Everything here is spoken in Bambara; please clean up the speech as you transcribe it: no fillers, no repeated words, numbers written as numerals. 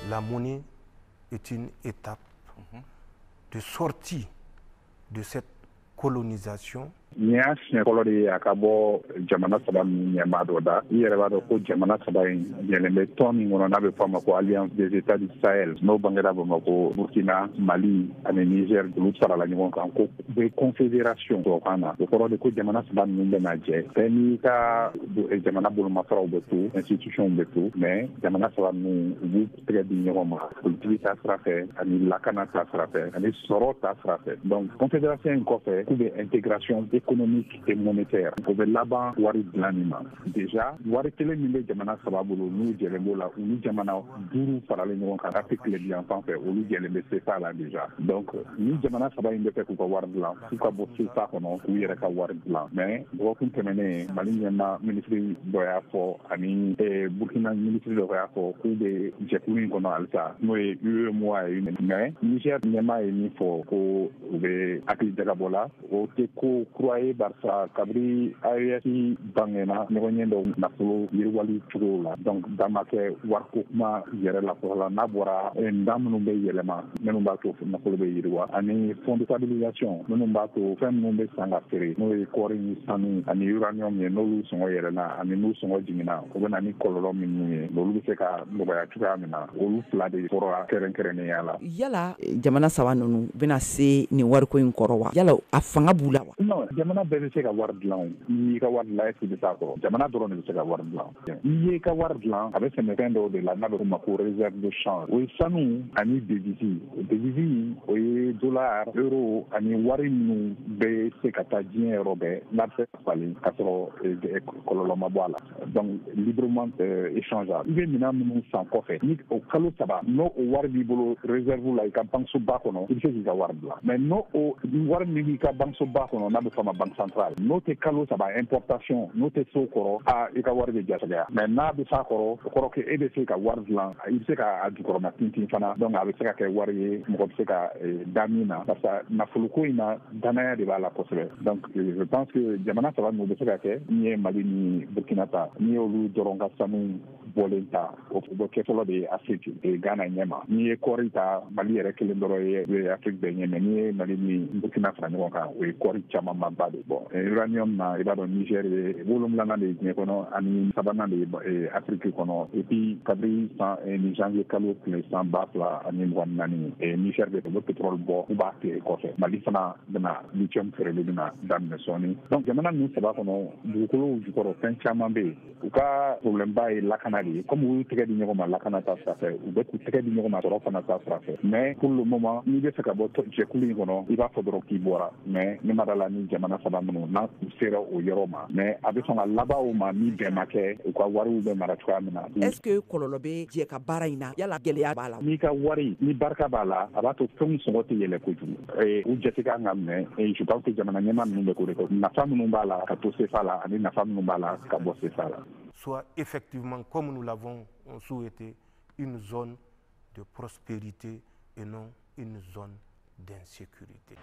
La monnaie est une étape de sortie de cette colonisation. Nin y'a siɲɛ fɔlɔ de ye a ka bɔ jamana saba ninnu ɲɛmaa dɔ da. I yɛrɛ b'a dɔn ko jamana saba in jɛlen bɛ tɔn min kɔnɔ, n'a bɛ fɔ a ma ko Alliance des États du Sahel, n'o bangera Bamakɔ, Burkina, Mali ani Niger, olu farala ɲɔgɔn kan ko bɛ confédération tubabukan na. O kɔrɔ de ko jamana saba ninnu bɛna jɛ. Bɛɛ n'i ka jamana bolomafaraw bɛ to, institutions bɛ to, mais jamana saba ninnu, u b'u tɛgɛ di ɲɔgɔn ma politiki ta sira fɛ ani lakana ta sira fɛ ani sɔrɔ ta sira fɛ. Donc confédération in kɔfɛ, k'u bɛ intégration économique et monétaire. O bɛ laban wari dilanni ma. Déjà wari kelen min bɛ jamana saba bolo, n'u jɛlen b'o la, u ni jamana duuru faralen ɲɔgɔn kan Afrique tilebin yan fan fɛ, olu jɛlen bɛ CFA la déjà. Donc ni jamana saba in bɛ fɛ k'u ka wari dilan, k'u ka bɔ CFA kɔnɔ, k'u yɛrɛ ka wari dilan. Mais dɔgɔkun tɛmɛnen, Mali ɲɛma minisiri dɔ y'a fɔ ani Burkina minisiri dɔ y'a fɔ k'u bɛ jɛkulu in kɔnɔ halisa, n'o ye UEMOA ye. Mais Niger ɲɛmaa ye min fɔ ko u bɛ hakili jagabɔ la, o tɛ ko kura ye, barisa kabiri AES bangena, ɲɔgɔn ɲɛ dɔw nafolo yiriwali cogo la. Donc dan ma kɛ wariko kuma yɛrɛ la fɔlɔ la, n'a bɔra ndan minnu bɛ yɛlɛma, minnu b'a to nafolo bɛ yiriwa, ani fonds de stabilisation minnu b'a to fɛn minnu bɛ san ka feere, n'o ye kɔɔri ni sanu ani uranium ye, n'olu sɔngɔ yɛlɛnna ani n'u sɔngɔ jiginna, o bɛ na ni kɔlɔlɔ minnu ye, olu bɛ se ka nɔgɔya cogoya min na, olu fila de fɔra kɛrɛnkɛrɛnnenya la. Yala jamana saba ninnu bɛna se nin wariko in kɔrɔ wa? Yala a fanga b'u la wa? Non, jamana bɛɛ bɛ se ka wari dilan. N'i y'i ka wari dilan, est-ce que i bɛ s'a kɔrɔ? Jamana dɔrɔn de bɛ se ka wari dilan. N'i y'i ka wari dilan, a bɛ sɛnɛ fɛn dɔw de la n'a bɛ f'o ma ko réserve de change. O ye sanu ani devise. Devise, o ye dollar, euro ani wari minnu bɛ se ka taa diɲɛ yɔrɔ bɛɛ, n'a bɛ se ka falen ka sɔrɔ kɔlɔlɔ ma bɔ a la, donc librement échangeable. I bɛ minɛn minnu san kɔfɛ, ni o kalo 3 n'o o wari b'i bolo réserve la i ka banque ba kɔnɔ, i bɛ se k'i ka wari dilan. Mais n'o o wari min b'i ka banque ba kɔnɔ, n'a bɛ fɔ a ma banque centrale, n'o tɛ kalo 3 importation, n'o tɛ s'o kɔrɔ, a i ka wari bɛ jasɛgɛya. Mais n'a bɛ s'a kɔrɔ, o kɔrɔ ke e bɛ se ka wari dilan, i bɛ se ka a jukɔrɔma tintin fana. Donc a bɛ se ka kɛ wari ye, mɔgɔ bɛ se ka da min na, parce que nafoloko in na, danaya de b'a la kosɛbɛ. Donc je pense que jamana saba ninnu bɛ se ka kɛ. N'i ye Mali ni Burkina ta, n'i y'olu dɔrɔn ka sanu bɔlen ta, o bɛ kɛ fɔlɔ de ye Afrique Ghana ɲɛma. N'i ye kɔɔri ta, Mali yɛrɛ kelen dɔrɔn ye Afrique bɛɛ ɲɛmɛ. N'i ye Mali ni Burkina fara ɲɔgɔn kan, o ye kɔɔri camanba de bɔ. Uranium na, i b'a dɔn Niger ye wolonwulanan de ye diɲɛ kɔnɔ ani sabanan de ye Afrique kɔnɔ. Et puis kabiri san ni janvier kalo tile san 2024, Niger bɛ u bɛ pétrole bɔ, u b'a feere kɔfɛ. Mali fana bɛna lithium feereli bɛna daminɛ sɔɔni. Donc jamana ninnu saba kɔnɔ, dugukolow jukɔrɔ fɛn caman bɛ yen. U ka problème ba ye lakana de ye. Comme u y'u tɛgɛ di ɲɔgɔn ma lakana ta sira fɛ, u bɛ k'u tɛgɛ di ɲɔgɔn ma sɔrɔ fana ta sira fɛ. Mais pour le moment, n'i bɛ fɛ ka bɔ jɛkulu in kɔnɔ, i b'a fɔ dɔrɔn k'i bɔra. Mais ne ma da la ni jamana saba minnu n'a u sera o yɔrɔ ma, mais a bɛ sɔn ka laban o ma ni bɛn ma kɛ u ka wariw bɛ mara cogoya min na. Est ce que kɔlɔlɔ bɛ jɛ ka baara in na? Yala gɛlɛya b'a la? N'i ka wari ni barika b'a la, a b'a to fɛnw sɔngɔ tɛ yɛlɛ kojugu. U jate kan ka minɛ. Je pense que jamana ɲɛmaa ninnu bɛ k'o de kɛ, nafa minnu b'a la ka to CFA la ani nafa minnu b'a la ka bɔ CFA la. Soit effectivement, comme nous l'avons souhaité, une zone de prospérité et non une zone d'insécurité.